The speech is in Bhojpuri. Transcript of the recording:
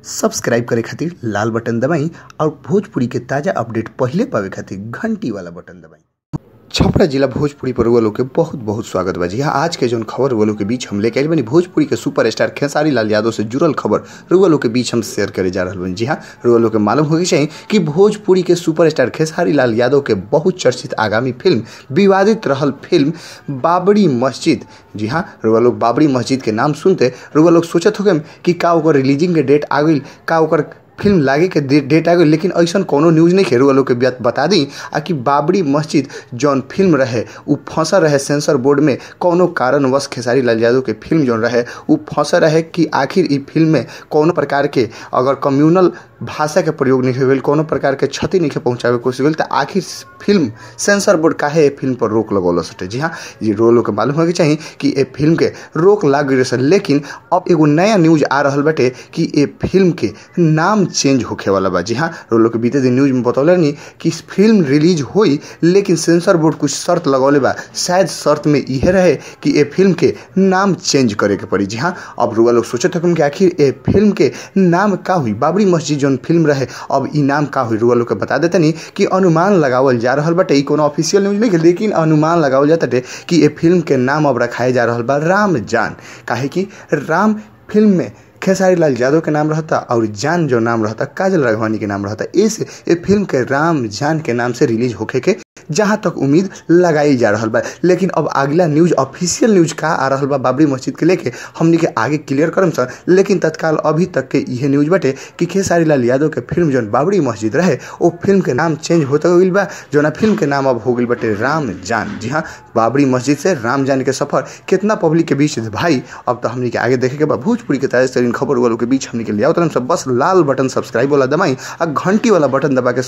सब्सक्राइब करे खातिर लाल बटन दबाई और भोजपुरी के ताज़ा अपडेट पहिले पावे खातिर घंटी वाला बटन दबाई। छपरा जिला भोजपुरी पर लोग के बहुत बहुत स्वागत बा। जी हाँ, आज के जोन खबर वालों के बीच हम लेके आइल बानी भोजपुरी के सुपरस्टार खेसारी लाल यादव से जुड़ल खबर रुआ लोग के बीच हम शेयर करे जा रहल बानी। जी हाँ, रुआ लोग के मालूम होके चाहिए कि भोजपुरी के सुपरस्टार खेसारी लाल यादव के बहुत चर्चित आगामी फिल्म विवादित रहल फिल्म बाबरी मस्जिद। जी हाँ, रुआ लोग बाबरी मस्जिद के नाम सुनते रुआ लोग सोचत होके कि का ओकर रिलीजिंग के डेट आ गई, का ओकर फिल्म लागे के डेट आ गई, लेकिन ऐसा कोनो न्यूज़ नहीं है। रुआ लोग के बात बता दी आ कि बाबरी मस्जिद जौन फिल्म रहे उ फंसा रहे सेंसर बोर्ड में, कोनो कारणवश खेसारी लाल यादव के फिल्म जौन रहे उ फंसा रहे कि आखिर ई फिल्म में कोनो प्रकार के अगर कम्युनल भाषा के प्रयोग नहीं हो, कोनो प्रकार के क्षति नहीं पहुँचावे कोशिश होल, तो आखिर फिल्म सेंसर बोर्ड काहे फिल्म पर रोक लगौल सटे। जी हाँ, ये रुआ लोग के मालूम होके चाहिए कि ए फिल्म के रोक लाग गई रहे, लेकिन अब एगो नया न्यूज आ रहा बाटे कि ए फिल्म के नाम चेंज होखे वाला बा। जी हाँ, लोग के बीते दिन न्यूज में बतौले नहीं कि फिल्म रिलीज हुई, लेकिन सेंसर बोर्ड कुछ शर्त लगौले बा, शायद शर्त में यह रहे कि ए फिल्म के नाम चेंज करे के पड़ी। जी हाँ, अब रुआ लोग सोचत हकम कि आखिर ए फिल्म के नाम का हुई, बाबरी मस्जिद जौन फिल्म रहे अब ई नाम का हुई। रुआ लोग के बता देते नहीं कि अनुमान लगावल जा रहा बाटे, ई कोनो ऑफिशियल न्यूज नहीं, लेकिन अनुमान लगावल जाता कि ए फिल्म के नाम अब रखाए जा रहा बा राम जान, काहे कि राम फिल्म में खेसारी लाल यादव के नाम रहता और जान जो नाम रहता काजल राघवानी के नाम रहता। इस ये फिल्म के राम जान के नाम से रिलीज होखे के जहां तक उम्मीद लगाई जा रहा बा। लेकिन अब अगला न्यूज ऑफिशियल न्यूज का आ रहा बा बाबरी मस्जिद के लेके हमनी के आगे क्लियर करम सर, लेकिन तत्काल अभी तक के यह न्यूज बाटे कि खेसारी लाल यादव के फिल्म जौन बाबरी मस्जिद रहे वो फिल्म के नाम चेंज होते गई बा, जौन फिल्म के नाम अब हो गई बाटे राम जान। जी हाँ, बाबरी मस्जिद से राम जान के सफर कितना पब्लिक के बीच भाई अब तो हमनी के आगे देखे के बा। भोजपुरी के ताज़ा तरीन खबर वालों के बीच हमनी के ले आओ सब बस लाल बटन सब्सक्राइब वाला दबाई और घंटी वाला बटन दबा के